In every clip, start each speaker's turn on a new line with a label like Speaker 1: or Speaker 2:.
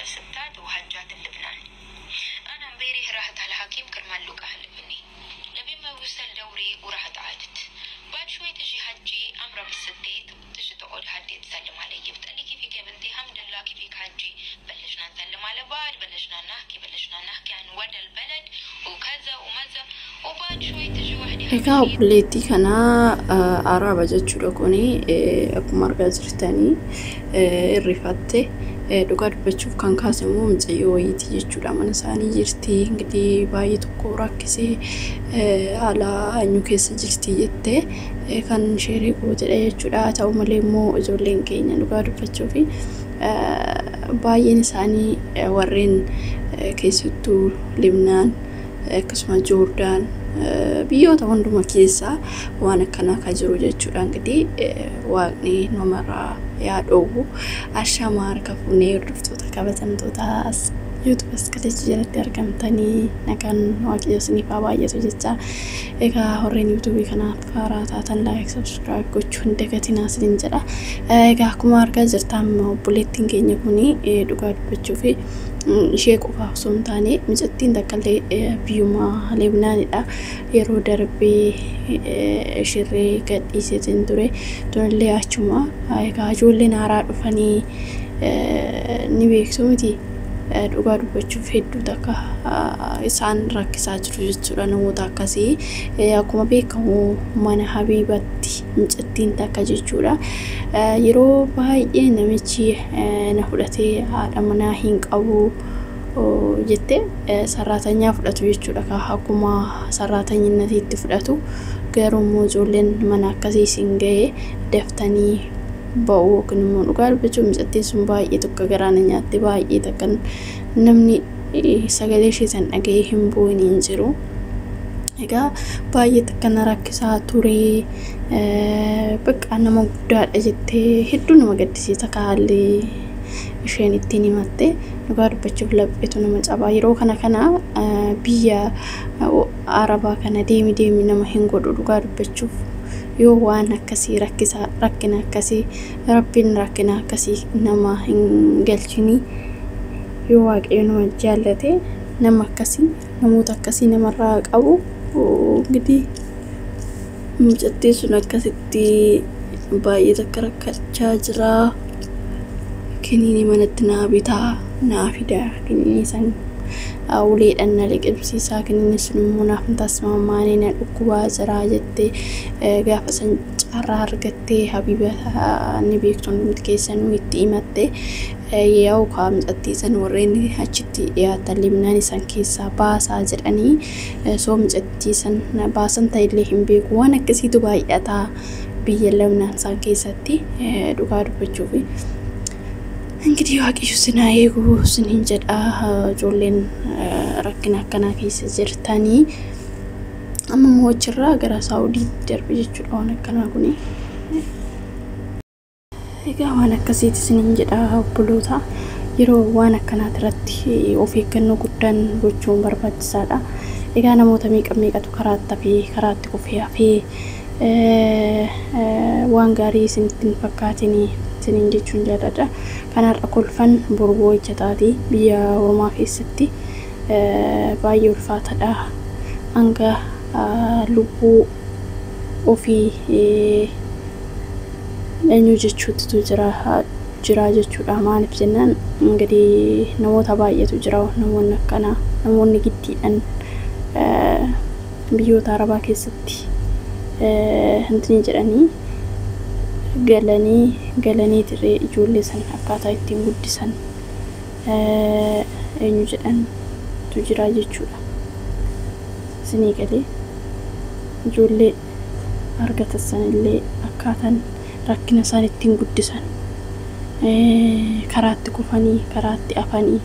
Speaker 1: الستات وحجات اللبنان. انا امبارح رحت على الحكيم كرمال لقاح لابني، لبين ما وصل دوري ورحت عادت. بعد شوي تجي حجي امرة بالستات، تجي تقعد حدي تسلم علي، بتقلي كيفك يا بنتي؟ الحمد لله، كيفك حجي؟ بلشنا نسلم على بعض، بلشنا نحكي عن وضع البلد وكذا وماذا، وبعد شوي تجي وحدة
Speaker 2: Egaa obboleettii kanaa araba jechuudha kuni akkuma argaa jirtanii irrifatte. Dhugaa dubbachuuf kan kaase immoo mucayyoo wayiiti jechuudha. Mana isaanii jirti ingidihi baay'ee tokko rakkisee haala eenyu keessa jirti jettee kan share gootedha jechuudha. Haa ta'u malee immoo ijoolleen keenya dhugaa dubbachuuf baay'een isaanii warreen keessattuu Libnaan akkasuma Joordaan biyyoota hunduma keessaa waan akkanaa kan jiru jechuudha. Ingidihi waaqni namarraa yaa dhoowwu. Ashamaa, harka fuunee, hordoftoota kabajamtoota YouTube as jalatti argamtanii, nagaan waaqayyo isiniif haa baay'atu jecha. Egaa warreen YouTubeii kanaaf haaraa taatan like, subscribe gochuu hin dagatinaa isiniin jedha. Egaa akkuma argaa jirtan obboleettiin keenya kuni dhugaa dubbachuu fi ishee qofaaf osoo hin taane mucattiin takka illee biyyuma Leebnaanidha. Yeroo darbee ishirree gadhiiseetiin ture. Tunillee achuma. Egaa ijoolleen haaraa dhufanii ni beektu miti. Dhugaa dubbachuuf hedduu takka isaan rakkisaa jiru jechuudha namoota akkasii. Akkuma beekamu mana Habiibatti mucattiin takka jechuudha. Yeroo baay'ee namichi na fudhatee haadha manaa hin qabu jettee sarraatanyaa fudhatu jechuudha. Akkuma sarraatanyinatiitti fudhatu, garuu immoo ijoolleen mana akkasii isin ga'ee daftanii ba'u yookiin immoo dhugaa dubbachuuf mucattiin sun baay'ee tokko garaa na nyaatte. Baay'ee takka namni sagalee ishee san dhaga'ee hin boo'in hin jiru. Egaa baay'ee takka na rakkisaa ture, bakka nama guddaadha jettee hedduu nama gaddisiisa haalli isheen ittiin himatte. Dhugaa dubbachuuf lapheetu nama cabaa. Yeroo kana biyya arabaa kana deemi deemi nama hin godhu. Dhugaa dubbachuuf yoo waan akkasii rakkisa, rakkina akkasii, rabbiin rakkina akkasii nama hin galchini. Yoo waaqayyo nama jaallate nama akkasii, namoota akkasii namarraa qabu. Ingidihi mucattiin sun akkasitti baay'ee takka rakkachaa jira. Kiniinii manatti naa bitaa naa fidaa, kiniinii san uleedhaan na liqimsiisaa, kiniinii sun immoo naaf hin tasmamaanii, na dhukkubaa jira jettee gaafa san carraa argattee Habiba ni beektu hundumti keessanuu itti himatte. Yaa'u kaa mucattii san warreen achitti dhiyaatan Libnaan isan keessaa baasaa jedhanii soo mucattii san baasan ta'ellee hin beeku. Waan akkasiitu baay'ataa biyya Libnaan isaan keessatti dhugaa dubbachuufi. Ingidihi waaqayyo sin haa eegu siniin jedha ijoolleen rakkina akkanaa keessa jirtanii. Amma immoo achirraa gara Saawudiitti darbe jechuudha waan akkanaa kuni. Egaa waan akkasiiti isiniin jedha obboloota. Yeroo waan akkanaati irratti of eeggannoo guddaan gochuun barbaachisaadha. Egaa namoota meeqa meeqatu karaatti hafee, karaatti kufee hafee. Waan gaarii isinitti hin fakkaatinii isiniin jechuun jaalladha. Kanarra kolfan boru boo'icha taati. Biyya ormaa keessatti baay'ee ulfaataadha. Hanga lubbuu ofii eenyu jechuutu jira jechuudha. Maaliif jennaan ingidihi namoota baay'eetu jira, namoonni akkanaa, namoonni giddiidhaan biyyoota arabaa keessatti hintini jedhanii galanii galanii tiree ijoollee san akkaataa ittiin guddisan eenyu jedhantu jira jechuudha. Isinii galee ijoollee argatan sanillee akkaataan rakkina isaan ittiin guddisan, karaatti kufanii karaatti afanii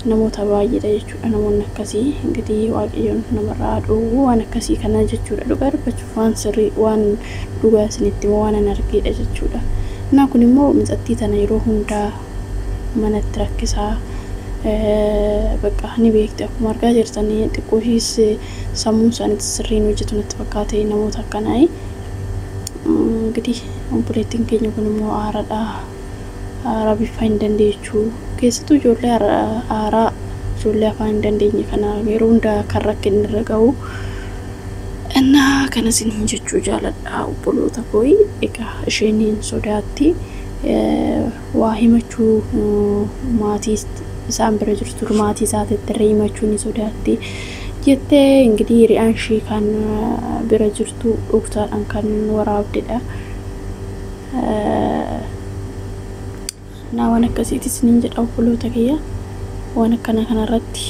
Speaker 2: namoota baay'eedha jechuudha namoonni akkasii. Ingidihi waaqayyoon namarraa dhoowwu waan akkasii kana jechuudha. Dhugaa dubbachuuf waan sirrii, waan dhugaa isinitti waan an argeedha jechuudha. Innaa kun immoo mucattii tana yeroo hundaa manatti rakkisaa, bakka ni beekti. Akkuma argaa jirtanii xiqqoo ishiis sammuun isaaniitti sirriin hojjetu natti fakkaate namoota akkanaa. Ingidihi obboleettiin keenya kun immoo aaradha. Arabiffaa hin dandeechuu keessattuu ijoollee haaraa ijoollee afaan hin dandeenye kana yeroo hundaa kan rakkinni irra gahu. Innaa kana isiniin jechuu jaaladha obboloota kooyi. Egaa isheen hin sodaatti waa himachuu maatii isaan bira jirtu maatii isaatitti irra himachuu ni sodaatti jettee ingidihi hiriyaan ishii kan bira jirtu dhoksaadhaan kan waraabdedha. Naa waan akkasiitis niin jedha obboloota kiyya waan akkana kanarratti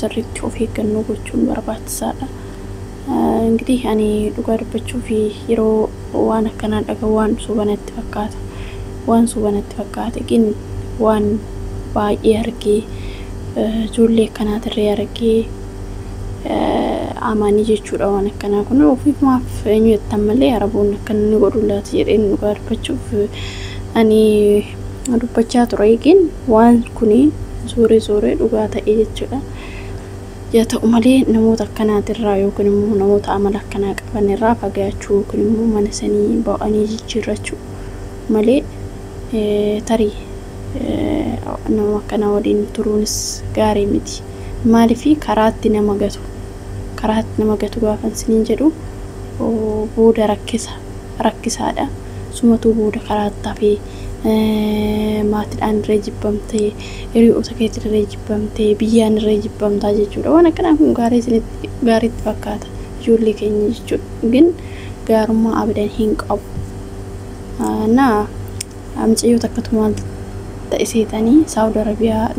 Speaker 2: sirriitti of eeggannoo gochuun barbaachisaadha. Ingidihi ani dhugaa dubbachuuf yeroo waan akkanaa dhaga'u waan soba natti fakkaata. Waan soba natti fakkaata gin waan baay'ee argee ijoollee akkanaatirree argee amanii jechuudha waan akkanaa kun ofiimaaf eenyu jettan malee araboonni akkana ni godhu laata jedheen dhugaa dubbachuuf ani dubbachaa ture gin waan kuni suuree suuree dhugaa ta'e jechuudha. Yaa ta'u malee namoota akkanaatirraa yookiin immoo namoota amala akkanaa qaban irraa fagaachuu yookiin immoo mana sanii ba'anii jijjiirrachuu malee tarii nama akkanaa waliin turuunis gaarii miti. Maaliif karaatti nama gatu karaatti nama gatu gaafan siniin jedhu booda rakkisa rakkisaadha. Sumatuu booda karaatti hafee maatiidhaan irra jibbamtee hiriyoota keetiin irra jibbamtee biyyaan irra jibbamtaa jechuudha. Waan akkanaa kun gaarii isinitti gaariitti fakkaata ijoollee keenya jechuudha. Gin gaarummaa abadan hin qabu. Na mucayyoo takkatu maal ta'e seetanii Saawud Arabiyaa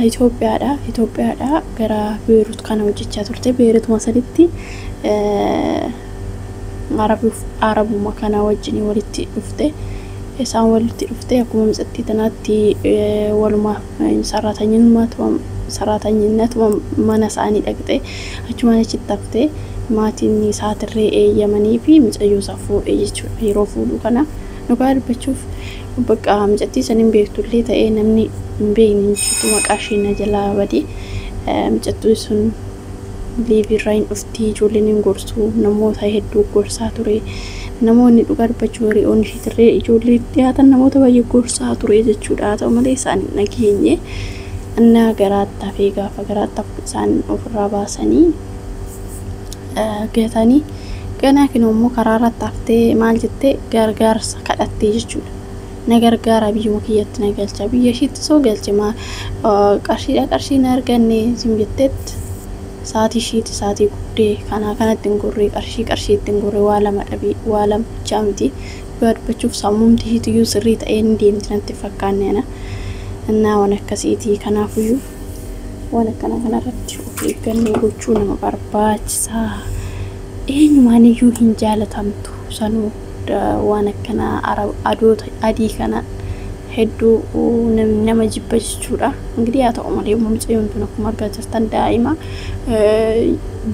Speaker 2: Itoophiyaadha gara Beerut kana hojjechaa turte Beerutuma sanitti Arabuma kana wajjin walitti dhufte isaan walitti dhufte akkuma mucattii tanaatti waluma sarraatanyinatuma mana isaanii dhaqxe achumaan achitti hafte maatiin isaatirree eeyyamanii fi mucayyoo isaa fuudhe jechuudha yeroo fuudhu kana dhugaa dubbachuuf bakka mucattii san hin beektullee ta'ee namni hin beekne hin jirtu maqaa ishee na jalaa bade mucattii sun liiviirraa hin dhufti ijoolleen hin gorsu namoota hedduu gorsaa ture namoonni dhugaa dubbachuu hiriyoonni isheetirree ijoollee dhiyaatan namoota baay'ee gorsaa ture jechuudha haa ta'u malee isaan hin dhageenye innaa garaatti hafee gaafa garaatti hafu isaan ofirraa baasanii gatanii ganaa kinoo immoo karaa irratti haftee maal jettee gargaarsa kadhattee jechuudha. Na gargaara biyyuma kiyyatti na galcha biyya ishiitti soo galche maa qarshiidha qarshii na arganne isin jetteetti sa'aatii ishiitti sa'aatii guddee kanaa kanatti hin gurree qarshii qarshii itti hin gurree waa lama dhabii waa lama bichaa miti dhugaa dubbachuuf sammuumti ishiitiyyuu sirrii ta'ee hin deemti natti fakkaanne ana innaa waan akkasiiti kanaafuyyuu waan akkana kanarratti of eeggannoo gochuu nama barbaachisaa eenyumaan iyyuu hin jaalatamtu sanuu waan akkanaa adoota adii kana hedduu nama jibba jechuudha. Ingidihi haa ta'u malee mucayyoon tun akkuma argaa jirtan daa'ima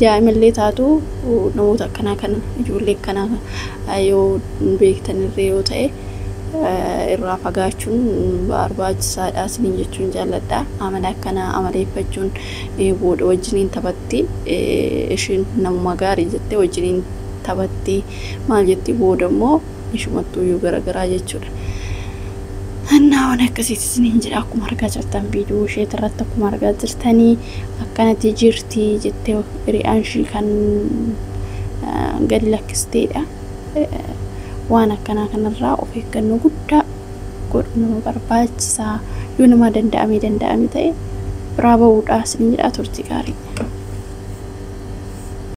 Speaker 2: daa'imallee taatu namoota akkanaa kana ijoollee akkanaa yoo beektanirree yoo ta'e irraa fagaachuun barbaachisaadha isiniin jechuun jaalladha. Amala akkanaa amaleeffachuun booda wajjiniin taphatti ishiin namuma gaarii jettee wajjiniin taphatti maal jetti booda immoo ishumattuu garagaraa jechuudha. Annaa waan akkasiitis isiniin jedha akkuma argaa jirtan viidiyoo ishee irratti akkuma argaa jirtanii akkanatti jirti jettee hiriyaan ishii kan gadi lakkisteedha. Waan akkanaa kanarraa of eeggannoo guddaa godhu nama barbaachisaa yoo nama danda'ame danda'ame ta'e biraa ba'uudha isiniin jedha turtii gaarii.